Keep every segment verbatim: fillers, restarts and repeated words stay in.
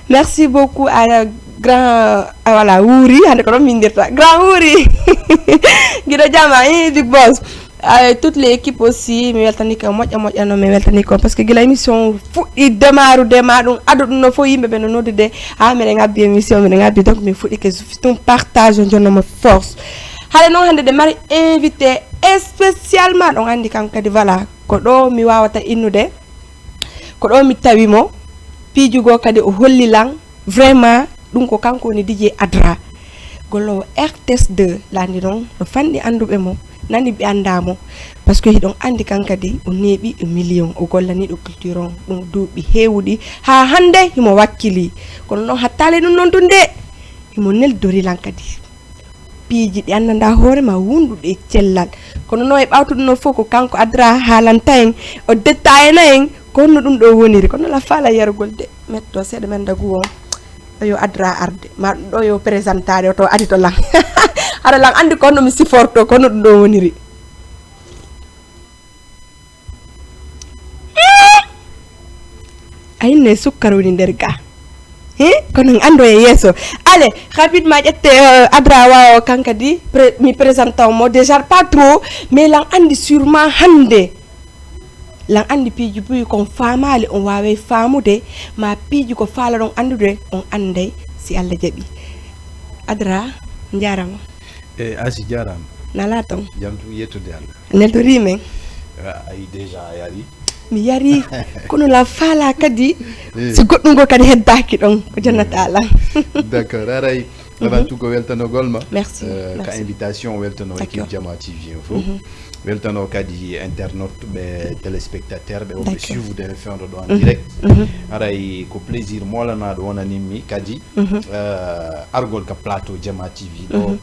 Merci beaucoup à grand, ah, voilà, Wuri, hande ko ɗon min ndirta. Grand Wuri. Giɗo jama, eh, Big Boss. Ah, toute l'équipe aussi, mi weltani ko moƴƴa moƴƴa no mi weltani ko, parce que gila émission fuɗɗi demarude ma ɗum ado ɗum no fof yimɓe ɓe no noddude, ha meɗen abbi émission, meɗen abbi, donc min fuɗɗike ɗum partage o jonno mo force. Hade noon hande de mari invité spécialement, ɗon andi kam kadi voilà ko ɗo mi wawata innude. Ko ɗo mi tawi mo, piijugo kadi o holli lan vraiment ɗum ko kanko woni D J Adra. Gollowo R T S deux, landi noon no fanɗi annduɓe mo, nani ɓe annda mo. Parce que hiɗon anndi kan kadi o neeɓi e million, o gollaniɗo culture on ɗum duuɓi heewuɗi, haa hannde himo wakkili. Kono noon hattaali ɗum noon tun de, himo neldori lan kadi piiji ɗi anndanɗaa hoore ma wonduɗi e cellal. Kono noon e ɓawto ɗum noon fof ko kanko Adra haalanta en, o detta en, en ko honno ɗum ɗo woniri. Kono la faala yarugol de, metto seeɗa men dagu o. Ɗo yo Adra arde, ma ɗum ɗo yo présentare o to adi to lan. Haɗa lan anndi ko honno mi siforto, ko honno ɗum ɗo woniri. A inne sukkar woni nder ga. He? Kono en anndo e yeeso. Ale, habit ma ƴette, euh, Adra wawa kan kadi, pre-, mi présente mo déjà pas trop, mais lan anndi sûrement hannde. Lan anndi piiji buy kon faamaali on waaway faamude, ma piiji ko faala ɗon anndude, on annday si Allah jaɓi. Adra, njaarama. E Asi, jaarama. Nala ton. Jam tun, yettude Allah. Neltori men. Ah, ay, déjà a yari. Mi yari, kono la faala kadi, eh, si goɗɗum ngo kadi heddaaki ɗon, ko jannata lan. D'accord, aray, avant tout ko weltanogol ma. Merci, euh, ka merci. Invitation, weltano équipe Jama T V Info. Weltano kadi internaute ɓe, téléspectateur ɓe, wonɓe suivre e fewndo ɗo en direct. Aray ko plaisir molanaɗo wonanimmi kadi, euh, argol ka plateau Jama T V ɗo.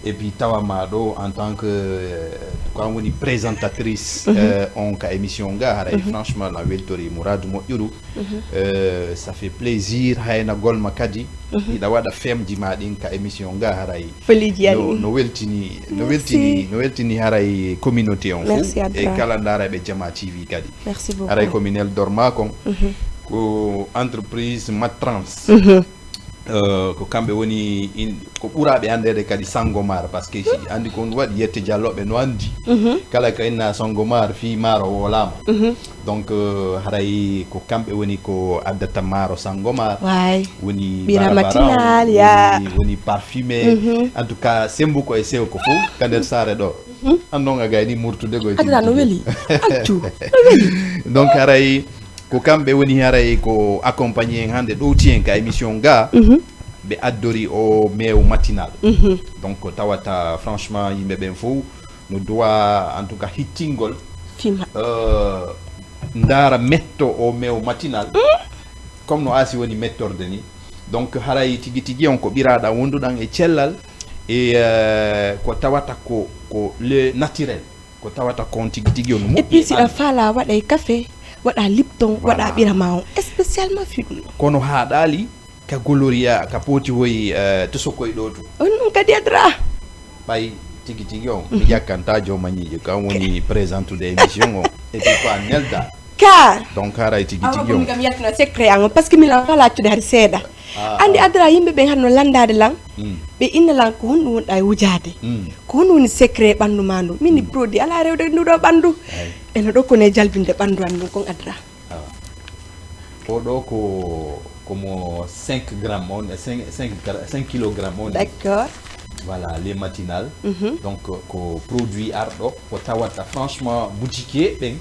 Et puis tawama ɗo en tant que, euh, ko an woni présentatrice, euh, on ka émission ga, haray franchement la weltori muradu moƴƴuru. Euh, ça fait plaisir, hayna golma kadi iɗa waɗa femji ma ɗin ka émission ga, haray foliji no, ani no weltini, no weltini, no weltini haray communauté on fof e kala ndara ɓe Jama T V kadi. Merci beaucoup. Haray ko mi neldor ma kon ko entreprise Matrans. Euh, ko kamɓe woni in-, ko ɓuraaɓe anndeede kadi Sangomar, parce que si anndi ko on waɗi yette Jalloɓe no anndi kala ko inna Sangomar fii maaro wolaama. Donc euh, haray ko kamɓe woni ko addata maaro Sangomar. Woni ɓira barabara, matinal ya woni, woni parfumé. En tout cas sembu ko e sew ko fof ka nder saare ɗo. An noon a gayni murtude koye Adra no weli. Accu no weli. Donc haray ko kamɓe woni haray ko accompagné en hannde, ɗowti en ka émission ga. Ɓe addori o meew matinal. Donc tawata franchement yimɓe ɓen fof no duwa en tout cas hittingol fima, euh, ndaara metto o meew matinal comme no Asi woni mettorde ni. Donc haray tigi tigi on ko ɓiraɗan wonduɗan e cellal e, euh, ko tawata ko, ko le naturel. Ko tawata kon tigi tigi on moƴƴi. Et puis si a faala waɗay café, waɗa Lipton, waɗa ɓira ma on spécialement fii ɗum. Kono haaɗaali ka Gloria ka poti hoyi, eh, to Sokoy ɗo to. On ɗum kadi Adra. Ɓay tigi tigi on mi ƴakkanta jooma ñiiƴe, kan woni présentude émission on. Et puis ko a nelda. Ka donc haray tigi tigi on kam yaltina secret an on, parce que mi lan faala accude hari seeɗa. Anndi Adra yimɓe ɓen hano landaade lan. Ɓe inna lan ko honɗum wonɗa e wujaade. Ko honɗum woni secret ɓanndu ma ndu? Min ni produit alaa rewde ndu ɗo ɓanndu. Eno ɗo kone jalbinde ɓanndu an ndun kon Adra. Awa. O ɗo ko, komo cinq grammes on, cinq, cinq gra-, cinq kilogrammes on. D'accord. Voilà, les matinales. Donc ko produit arɗo ko tawata franchement boutique ɓen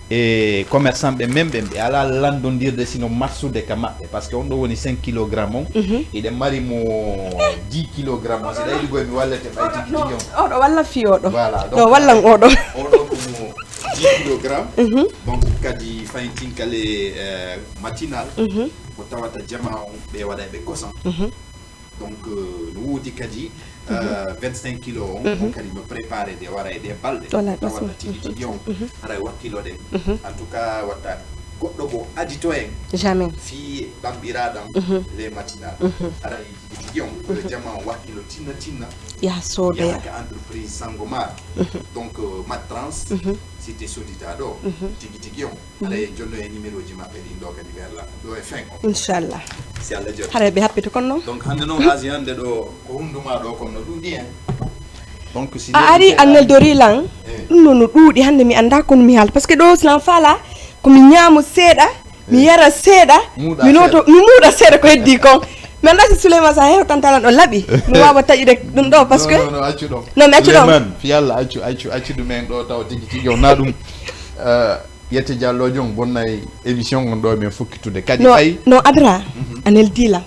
e commerçant ɓe men ɓen ɓe ala landondirde sino marsude ka maɓɓe, parce que on ɗo woni cinq kilogramme on. Eɗen mari mo dix kilogramme on, si ɗa yiɗi goy mi wallete ɓay tigi tigi on. Oɗo walla fi oɗo. Voilà, donc ɗo wallan oɗo. Oɗo ko mo dix kilogramme. Donc kadi fayin tinkale, euh, matinal ko tawata jama on ɓe waɗa ɓe kosan. Donc euh, no woodi kadi, euh, vingt-cinq kilo on, on kadi no préparé de wara e ɗe balɗe. Wala tawata tigi tigi on haray wakkilo ɗen. En tout cas watta Goɗɗo ko adito en. Jamais. Fii ɓamɓiraaɗam les matinal. Aray tigi tigi on ko jama on wakkilo tinna tinna. Yaha soodoya. Yaha ka entreprise Sangomar. Donc euh, Matrans, cité Sodida ɗo. Tigi tigi on. Aray jonno e numéro ji maɓɓe ɗin ɗo kadi vers la ɗo e fin o. Inchallah. Si Allah jaaɓi. Haray ɓe happita kon non. Donc hannde noon Asie hannde ɗo ko hundu ma ɗo kono ɗuuɗi en. Donc si A ari a neldori lan. Ɗum noon no ɗuuɗi hannde mi annda kono mi haal parce que ɗo silan faala ko mi ñaamo seeɗa mi yara seeɗa. Mi loto mi muuɗa seeɗa ko heddi kon. Mi annda si Souleymane sa hewtanta lan ɗo laɓi mi wawa taƴude ɗum ɗo parce que. Non non accu ɗon. Non mi accu ɗon. Souleymane fi Allah accu accu accu ɗum en ɗo taw tigi tigi on na ɗum. Yette Diallo jon bonnay émission on ɗo men fokkitude kadi No ay. No Adra a neldi lan.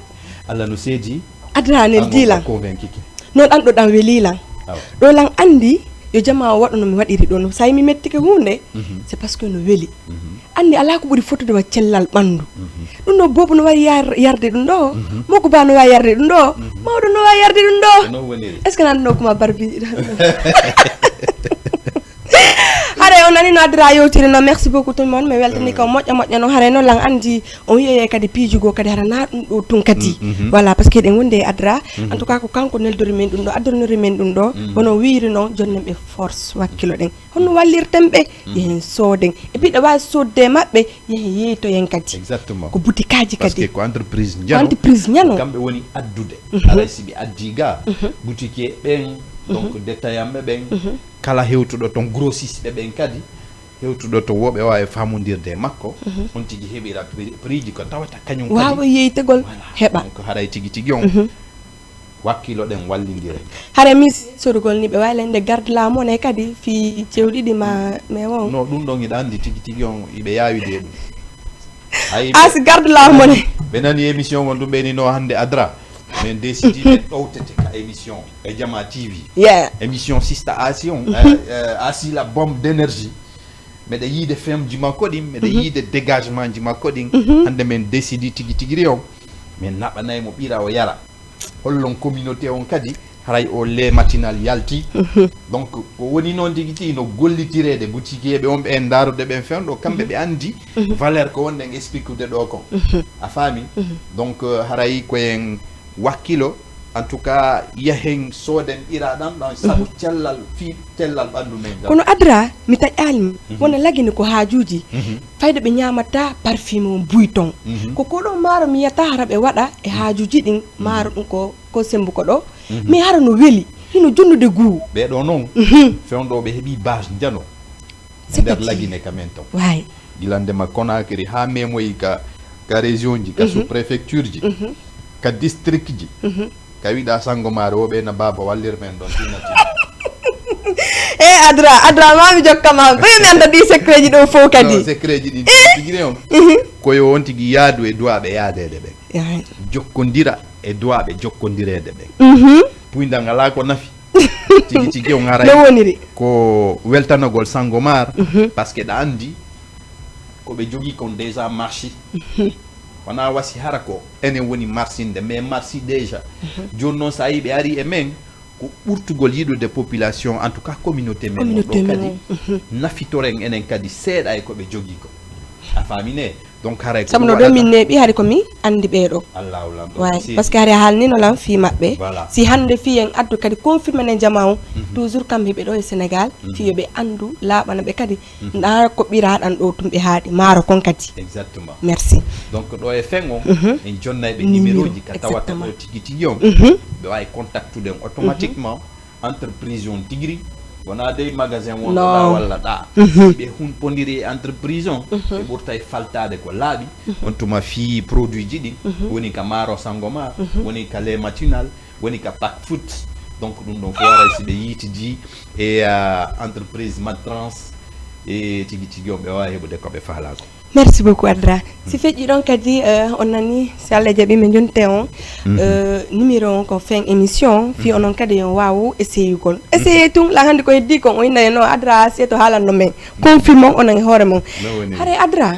Allah no seedi. Adra a neldi lan. Convaincu ki. Noon ɗan ɗo ɗan weli lan. Awa. Ɗo lan anndi yo jama o waɗu no mi waɗiri ɗo no so tawi mi mettike huunde c'est parce que no weli. Anndi alaa ko ɓuri fotude wa cellal ɓanndu. Ɗum ɗo boobu no wawi yar- yarde ɗum ɗo. Mokko ba no wawi yarde ɗum ɗo. Mawɗo no wawi yarde ɗum ɗo. Ko noon woniri. Est ce que nan ɗo kuma barbiji ɗan? Haray on nani no Adra yewtiri no merci beaucoup tout le monde mi weltani ko moƴƴa moƴƴa noon haray noon lan anndi on yiyeye kadi piiji goo kadi hara na ɗum ɗo tun kadi. Voilà parce que eɗen wondi e Adra. En tout cas ko kanko neldori men ɗum ɗo addonori men ɗum ɗo. Wono wiyri noon jonnen ɓe force wakkilo ɗen honno wallirten ɓe? Yehen sooden e piɗa wawi sodde maɓɓe yehen yeytoyen kadi. Exactement. Ko butikaji Parce que kadi ko entreprise ko njano. Entreprise njano. Kamɓe woni addude. Aray si ɓe addi ga boutique ɓen donc détaillant ɓe ɓen kala hewtuɗo toon grossiste ɓe ɓen kadi hewtuɗo to woɓe wawi famondirde e makko. On tigi heɓira prix ji ko tawata kañum kadi. Wawa yeytagol Voilà. Heɓa. Donc haray tigi tigi on wakkilo ɗen wallidire. Hare mi sodugol ni ɓe wawi lande garde la monnaie kadi fi cewɗiɗi ma mais won. No ɗum ɗon hiɗa andi tigi tigi on iɓe yawide e ɗum. Ay, As garde la monnaie. Ɓe nani émission on ɗum ɓe ni no hande Adra. Min décidi ɓe ɗowtete ka émission e Jama T V. Yeah. Émission Sista Asi on. Euh, euh, Asi la bombe d'énergie. Meɗa yiide femji makko ɗin meɗa yiide dégagement ji makko ɗin. Hande min décidi tigi tigiri on min naɓanay mo ɓira o yara. Hollon communauté on kadi haray o le matinal yalti. Donc ko woni noon tigi ti no gollitireede butikiyeɓe on ɓe en ndarude ɓen fewndo kamɓe ɓe andi valeur ko wonɗen expliqueude ɗo kon. A faami? Donc euh, haray koyen wakkilo en tout cas yahen sooden ɓiraɗan ɗan sabu cellal fi tellal ɓandu men ngal. Kono Adra mi taƴalmi wona lagini ko haajuji. Fayde ɓe ñamata parfum on bouillon. Ko koɗo maaro mi yiyata hara ɓe waɗa e haajuji ɗin maaro ɗum ko ko sembu ko ɗo. Mais hara no weli hino jonnude guu. Ɓeɗo noon fewndo ɓe heɓi base njano e C'est nder petit. Lagine ka men ton. Way. Gilande ma Conakry ha memoyi ka ka région ji ka sous préfecture ji ka district ji ka wiɗa sango maare o ɓe na baba wallir men ɗon tinna tinna. E Adra Adra mami jokka ma ɓe mi anda ɗi secret ji ɗo fof kadi. Secret ji ɗi tigiri on koyo on tigi yaadu e duwaɓe yaadede ɓen. Jokkondira e duwaɓe jokkondirede ɓen. Puynda ngala ko nafi. Tigi tigi on haray No woniri. Ko weltanagol sango maar parce que ɗa andi ko ɓe jogui kon déjà marché. Wona wasi hara ko enen woni marsinde mais marché déjà. Joni noon sa yi ɓe ari e men ko ɓurtugol yiɗude population en tout cas communauté men on ɗo Communauté men kadi nafitoren enen kadi seeɗa e ko ɓe jogui ko. A faami ne? Donc haray ko Sabu no ɗum ɗo waɗata. Min neeɓi hari ko mi andi ɓeeɗo. Allahu lam Way parce que hari haalnino lan fii maɓɓe. Voilà. Si hannde fii en addu kadi confirmé ne jama on toujours kamɓe ɓe ɗo e Sénégal fii yo ɓe anndu laaɓana ɓe kadi. Ndaa ko ɓiraɗan ɗo tun ɓe haaɗi maaro kon kadi. Exactement. Merci. Donc ɗo e fen on en jonnay ɓe Numéro, numéro ji ka tawata exactement. Ɗo tigi tigi on ɓe wawi contactude on automatiquement. Entreprise on tigiri wona dey magasin wonɗo ɗa Non. Walla ɗa si ɓe hunpodiri e entreprise on ɓe ɓurtay faltade ko laaɓi. On tuma fii produit ji ɗin woni ka maaro sango maar woni ka lait matinal woni ka pack foot. Donc ɗum ɗon ko waray si ɓe yiitidi e euh, entreprise Matrans e tigi tigi on ɓe wawi heɓude koɓe faalako. Merci beaucoup Adra. Si feƴƴi ɗon kadi euh, on nani si Allah jaɓi min jonte on euh, numéro on ko fin émission fii onon kadi on wawu essayugol essayé tun la hannde ko heddi kon o inna e no Adra si to haalanno men confirme on onon e hoore mon. No woni. Hare Adra.